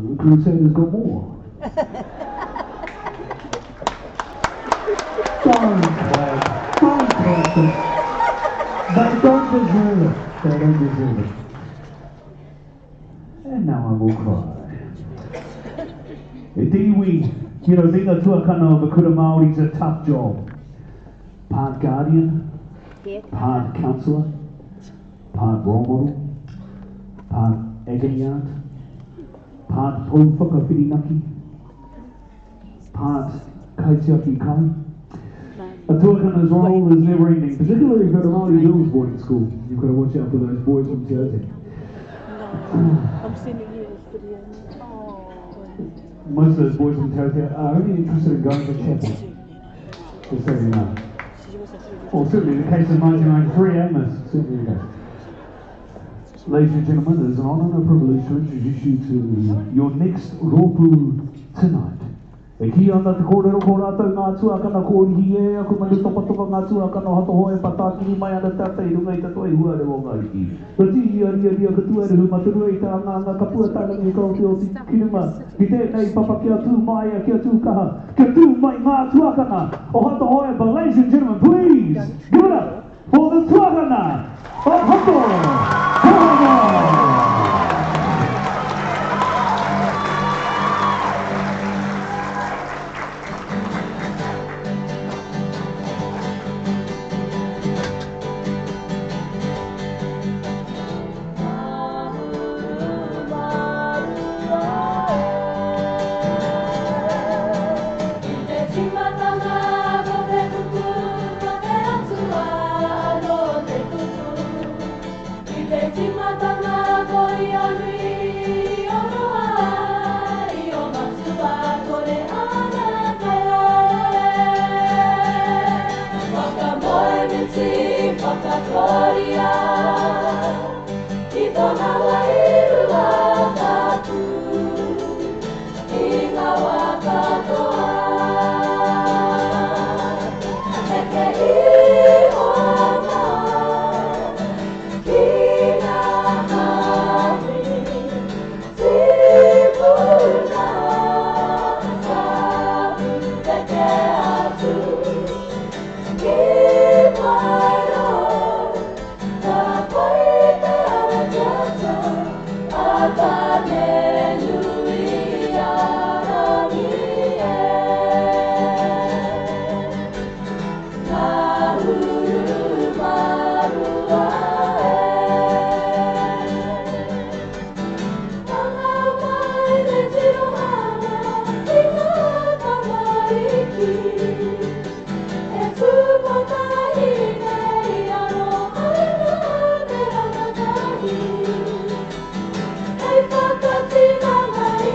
The Crusaders got more. Don't clap. Don't clap them. They don't deserve it. They don't deserve it. And now I will cry. E te iwi, you know, being a tuakana of a kura Māori is a tough job. Part guardian, part counsellor, part role model, part agony aunt, part pou whakawhirinaki, part kaitiaki kai. A tuakana's role is never ending, particularly if you're at a Māori girls boarding school. You've got to watch out for those boys from Te Aute. I'm sending you this video. Most of those boys from Te Aute are only interested in going to chapel, just so you know. Well, certainly the case in 1993, eh, miss? Certainly the case. Ladies and gentlemen, it is an honour and a privilege to introduce you to your next rōpū tonight. E kī ana te kōrero ko rātou ngā tuakana kōrihi e aku manu topatopa ngā tuakana o Hato Hohepa tākiri mai ana te ata i runga i te toi huarewa o Ngariki. Ka tīhia riaria ka tuarehu matarua i te angaanga ka pua tarangi ka otioti ki runga ki tēnei papa kia tū māia kia tū kaha kia tū mai ngā tuakana o Hato Hohepa. Ladies and gentlemen, please give it up for the tuakana of Hato Hohepa! Hei whakatinana.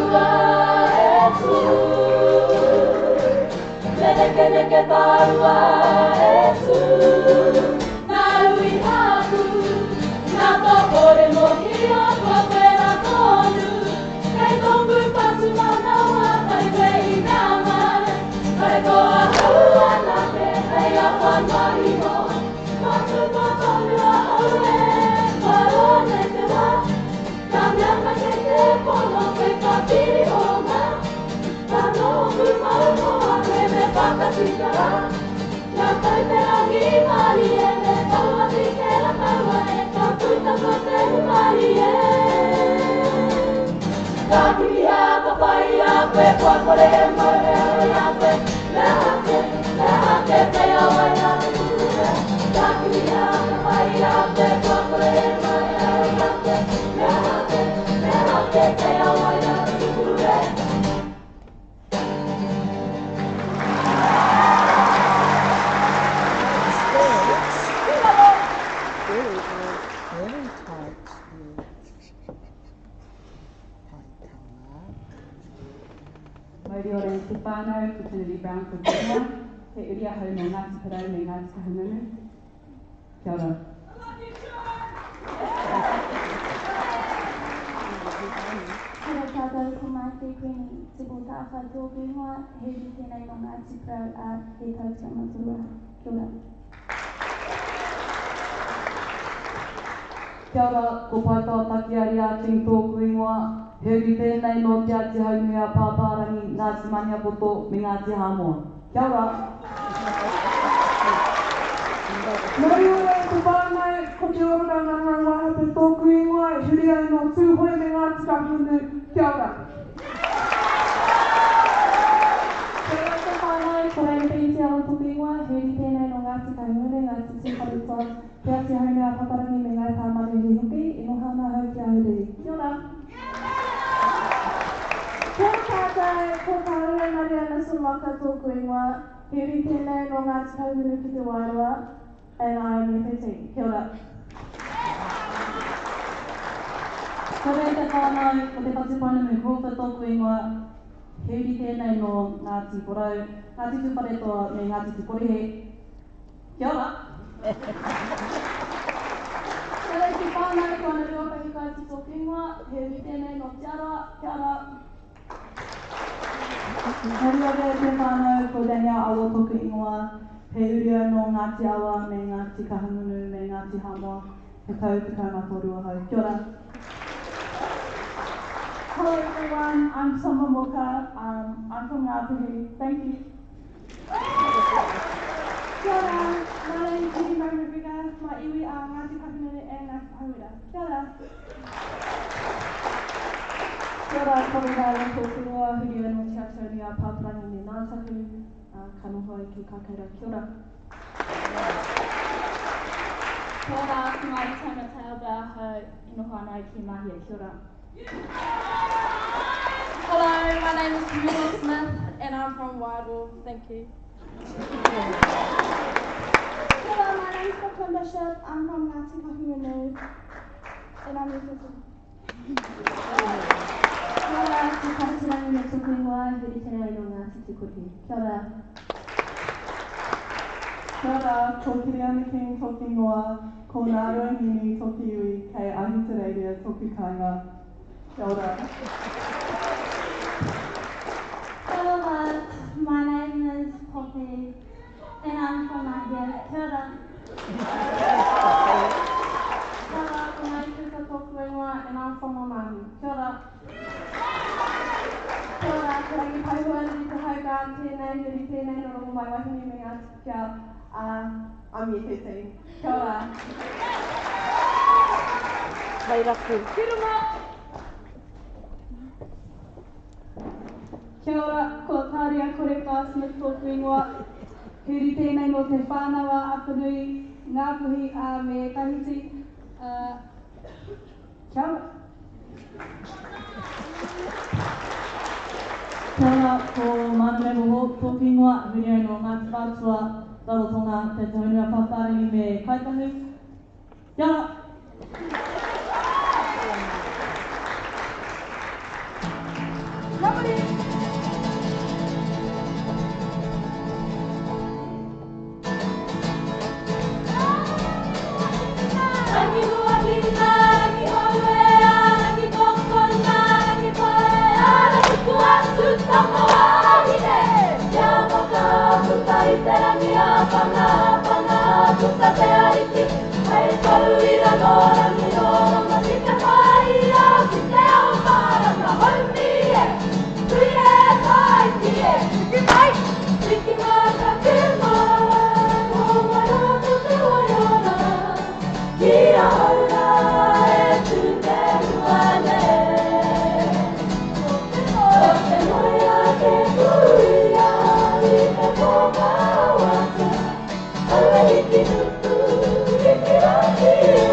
tāua e tū. Me nekeneke tāua e tū. Nāu i haku, nā tō kore mōhio ko tērā tonu. Kei tōku patu manawa kai koe i mea mai. Kai ko ahau anake hei apa noa iho. Kua tupu tonu ahau e, kua roa nei te wā. Ka mea mai kei te pono koe ka piri hona. Ka noho pūmau noa koe me whakatika rā. Kia tau te rangimārie me tau atu i tērā taua e ka puta ko te hūmārie. Ka kimihia ka whai i a koe, kua kore e mau e au i a koe. Me aha kē, me aha kē, kei a wai rā te kupu rā. Ka kimihia ka whai i a koe, kua kore e mau e au i a koe. Me aha kē, me aha kē, kei a wai rā te kupu rā. Very, very tight. Mauri ora e te whānau, ko Kennedy Brown ko te ingoa. He uri ahau nō Ngāti Porou me Ngāti Kahungunu. Kia ora. Kia ora tātou, ko Marthe Queenie Te Pōtāwhai tōku ingoa, he uri tēnei nō Ngāti Porou, ā, he tau 13 ahau. Kia ora. Kia ora, ko Paetawa Takiari Ah Ching tōku ingoa, he uri tēnei nō Te Āti Haunui-a-Pāpārangi, Ngāti Maniapoto me Ngāti Hāmoa. Kia ora! Mauri ora e te whānau, ko Te Oranga Ngangau Waihape tōku ingoa, e huri ai nō Tūhoe me Ngāti Kahungunu. Kia ora! Kia ora te whānau, ko Reina Piritiawa tōku ingoa, he uri tēnei nō Ngāti Kahungunu, Ngāti Tūwharetoa, Te Āti Haunui-a-Paparangi me Ngāi Tāmanuhiri hoki, e noho ana ahau ki Ahuriri. Kia ora! Kia ora tātou, ko Tāria Mariana Soloka tōku ingoa, he uri tēnei nō Ngāti Kahungunu ki Te Wairoa, and I am year 13. Kia ora! Kia ora e te whānau, ko Te Whatupounamu Crawford tōku ingoa, he uri tēnei nō Ngāti Porou, Ngāti Tūwharetoa me Ngāti Tukorehe. Kia ora! Kia ora e te whānau, ko Ana Ruapahikaiti tōku ingoa, he uri tēnei nō Te Arawa, kia ora! Mauri ora e te whānau, ko Danielle Awa tōku ingoa, he uri au nō Ngāti Awa me Ngāti Kahungunu me Ngāti Hāmoa, he tau 13 ahau. Kia ora! Hello everyone, I'm Summer Moka, I'm from Ngāpuhi, thank you. Kia ora, my name is Judy Murray McGregor, my iwi are Ngāti Kahungunu and Ngāti Pahauwera. Kia ora. Kia ora, ko Mihaela tōku ingoa, huri au nō Te Āti Haunui-a-Pāpārangi me Ngātahu, ā, ka noho au ki Kākaura. Kia ora. Kia ora, ko Māori Taina Taoba ahau, e noho ana au ki Mahia. Kia ora. Hello, my name is Camilla Smith and I'm from Wairoa. Thank you. Kia ora, my name is Brooklyn Bishop. I'm from Ngāti Kahungunu and I'm year 13. Kia ora, ko Whakatirangi me tōku ingoa, he uri tēnei nō Ngāti Tukorehe. Kia ora. Kia ora, ko Kiriana King tōku ingoa, ko Ngāruahine tōku iwi, kei Ahitereiria tōku kāinga. Kia ora. Kia ora, my name is Poppy and I'm from Mahia. Kia ora. Kia ora, ko Ngāi Kuka tōku ingoa and I'm from Omahu. Kia ora. Kia ora, ko Rangi Paihuariri te Hauga, tēnei, he uri tēnei nō Rongomaiwahine me Ngāti Pikiao, I'm year 13. Kia ora. Kairaku. Ki runga! Kia ora, ko Tāria Korepa Smith tōku ingoa. He uri tēnei nō te whānau a Apanui, Ngāpuhi, ā, me Tahiti. Kia ora. Kia ora, ko Mana Mabel Hawke tōku ingoa, huri au nō Ngāti Whātua, Rarotonga, Te Āti Haunui-a-Pāpārangi me Kāi Tahu. Kia ora! Tamaahine, kia whakaputa i te rangi a panga, panga, puta te ariki, hei tauira nō rangi nō rama ki te whāia, ki te ao mārama, haumi e, tui e, tāiki e, tiki mai, tiki mata te mai, ko waiata te waiora, ki ahau rā e tū te hua nei. Ko te moe a te kuia i te pō ka wātea, aue hiki nuku, hiki rangi e.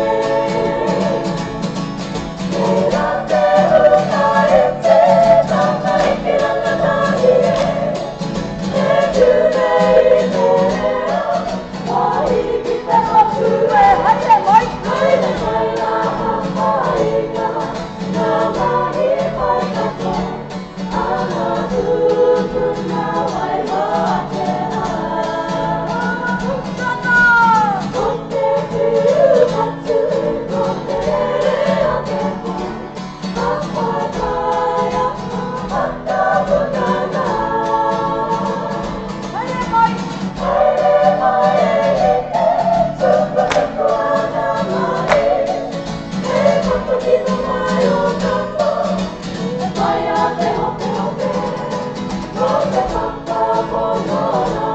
Tērā te hunga e te tamariki rangatahi e, e tū nei i te reo, wāhi ki te motu e. Haere mai, haere mai rā hāpainga, ngā mahi pai katoa, a ngā tūpuna waiho ake rā. Ko te whiu patu, ko te rere o te pō, ka whakaea, whakaputa nā. Haere mai, haere mai e hine, tukutuku ana mai, he whakakino mai o kapa, e pai a te hope hope, ko te whakapono rā,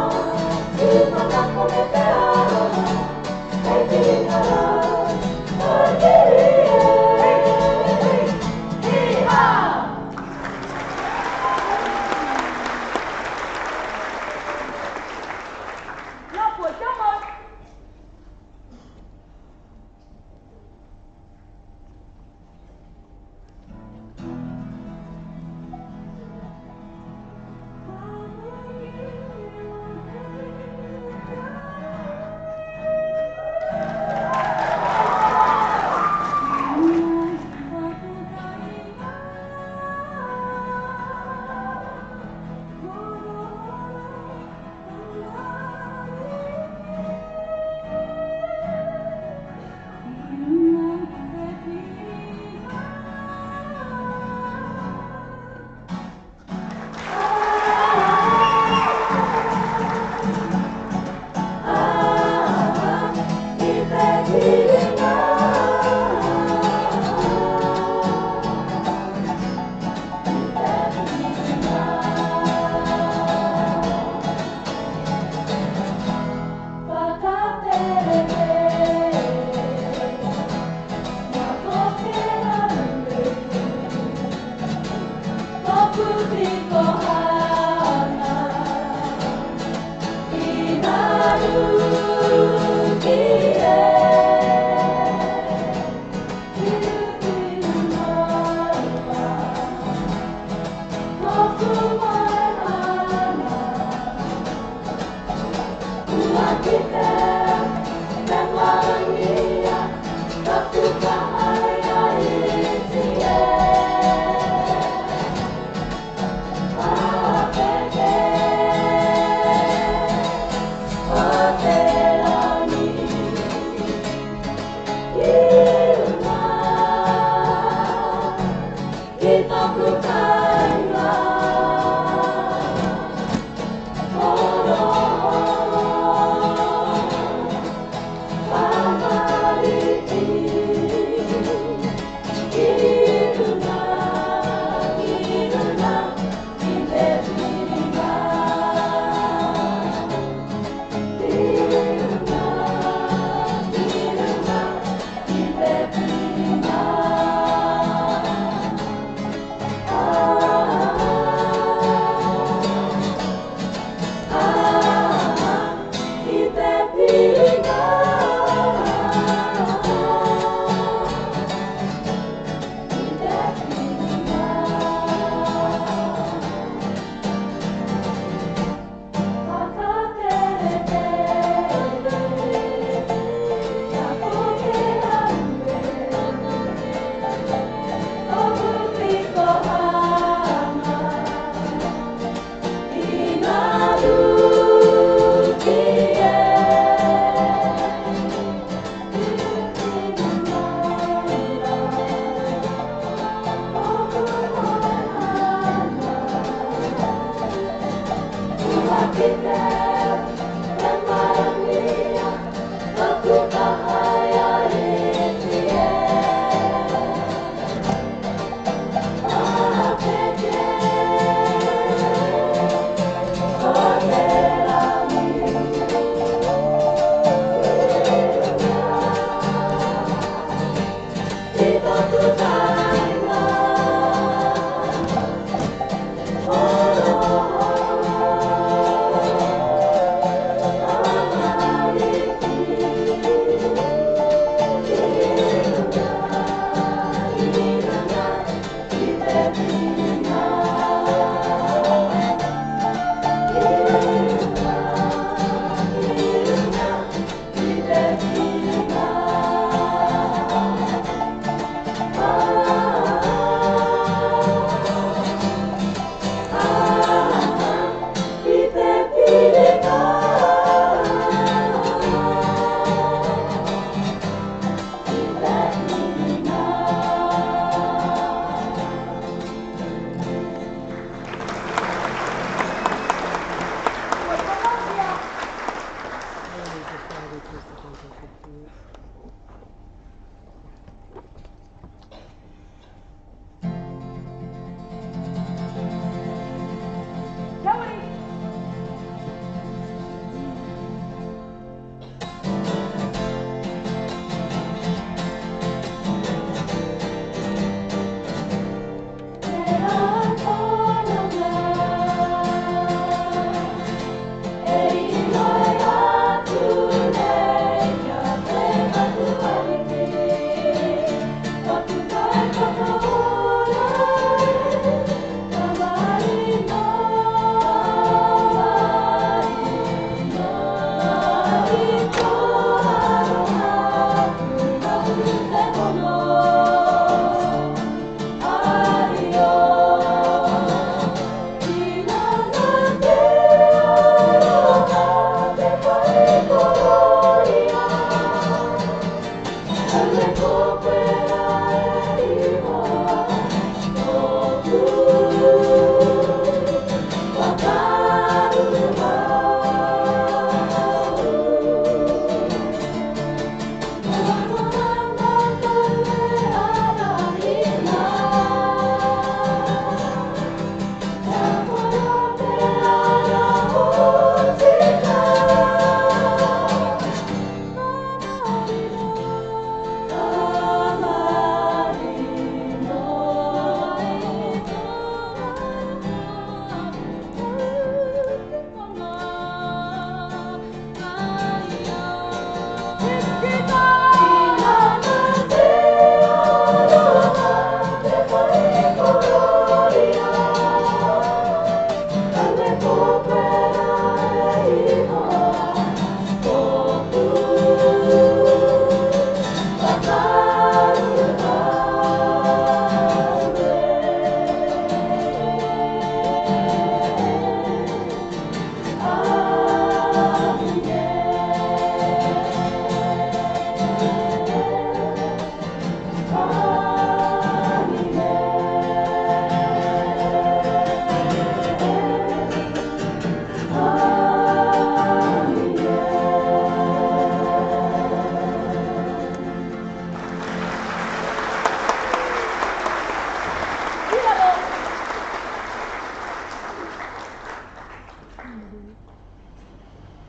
tūmanako me te aroha, hei whiringa rā, hei kiri e. Hī-hā! Ngā pua, kia mau!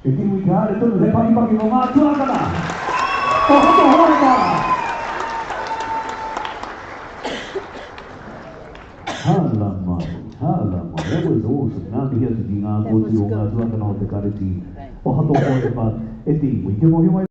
E te iwi kāre tonu he pakipaki mō ngā tuakana. O Hato Hoepa! Hala mai, hala mai. That was awesome. Ngā mihi atu ki ngā kōti o ngā tuakana o te kareti o Hato Hoepa e te iwi. Kia mōhio mai.